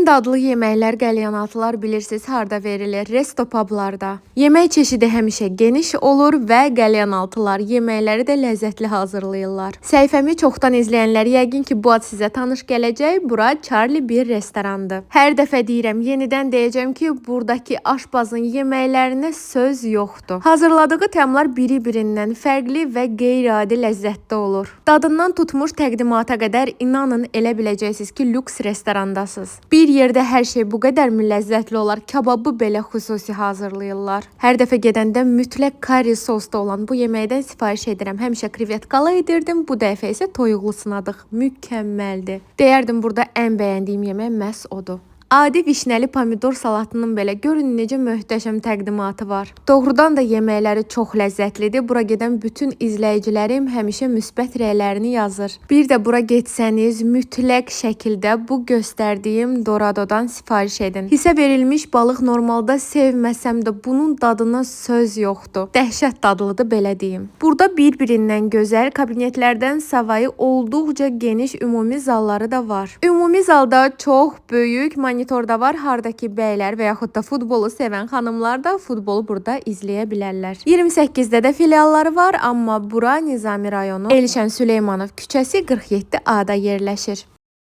Ən dadlı yeməklər, qəlyanaltılar bilirsiniz harda verilir? Resto-publarda. Yemək çeşidi həmişə geniş olur və qəlyanaltılar yeməkləri də ləzzətli hazırlayırlar. Səhifəmi çoxdan izləyənlər yəqin ki, bu ad sizə tanış gələcək. Bura Charlie bir restorandır. Hər dəfə deyirəm, yenidən deyəcəm ki, buradakı aşpazın yeməklərinə söz yoxdur. Hazırladığı təamlar biri-birindən fərqli və qeyri-adi ləzzətdə olur. Dadından tutmuş təqdimata qədər inanın elə biləcəksiniz ki, lüks restorandasınız. Bir yerdə hər şey bu qədərmi ləzzətli olar? Kababı belə xüsusi hazırlayırlar. Hər dəfə gedəndə mütləq kari sosda olan bu yeməkdən sifariş edirəm. Həmişə krevetkalı edirdim, bu dəfə isə toyuqlu sınadıq. Mükəmməldir. Deyərdim burada ən bəyəndiyim yemək məhz odur. Adi vişnəli pomidor salatının belə görün necə möhtəşəm təqdimatı var. Doğrudan da yeməkləri çox ləzzətlidir. Bura gedən bütün izləyicilərim həmişə müsbət rəylərini yazır. Bir də bura getsəniz mütləq şəkildə bu göstərdiyim Doradodan sifariş edin. Hisə verilmiş balıq normalda sevməsəm də bunun dadına söz yoxdur. Dəhşət dadlıdır belə deyim. Burada bir-birindən gözəl kabinetlərdən savayı olduqca geniş ümumi zalları da var. Ümumi zalda çox böyük monitor da var, hardakı bəylər və yaxud da futbolu sevən xanımlar da futbolu burada izləyə bilərlər. 28-də də filialları var, amma bura Nizami rayonu Elşən Süleymanov küçəsi 47 A-da yerləşir.